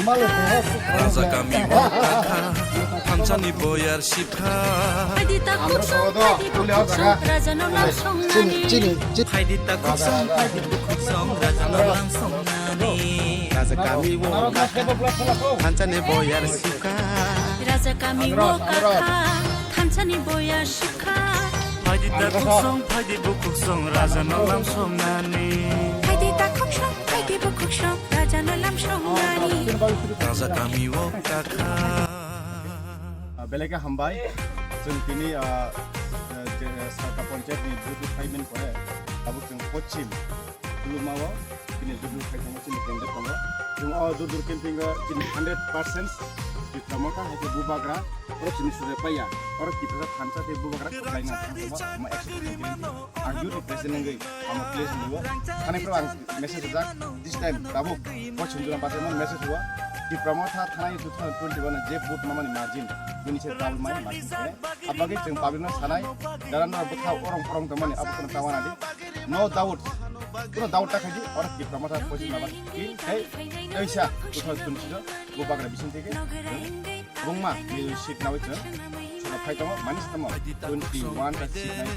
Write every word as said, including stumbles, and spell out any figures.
Raja kami o kakha, thansani boyar sipkha. Phaidi takhuk song, phaidi bukhuk song, raja no lam song nani. Chini, chini, chini. Phaidi takhuk song, phaidi bukhuk song, raja no lam song nani. Raja kami o kakha, thansani boyar sipkha. Raja kami o kakha, thansani boyar sipkha. Phaidi takhuk song, phaidi bukhuk song, raja no lam song nani. Phaidi takhuk song, phaidi bukhuk song, raja no lam song nani. Raja kami o kakha. Ah, belai khe hambai. Chwng tini, ah, ah, je, Salka Panchayat ni vote payment pore, abo chwng pochim Kulumao chini Dudur khai tongo, chini kendro tongo. Chwng o Dudur camping o chini hundred percent Tipra Motha hai khe bubagra, oro chini sujai paiya. Oro Tipra thansa tei bubagra kwplaina thangma ekso percent guarantee. Ang youth president wngwi amo place ni o thani pro ang message rijak, this time tabuk pochim jora bachai mon message o Tipra Motha thanai two thousand twenty-one je vote mamani margin, bini se double mai margin khe. Abagwi chwng public no sanai, jara no bwkha orong porong tongmani abo kono tawana di. No doubt. Kuno doubt ta khaidi, oro Tipra Motha poisi maba. Ki, hei, kaisa, two thousand twenty-two, bubagra bising tike. Bungma, ni seat nawi chwng. Sura phai tongo, manis tamo, twenty-one ta seat nai.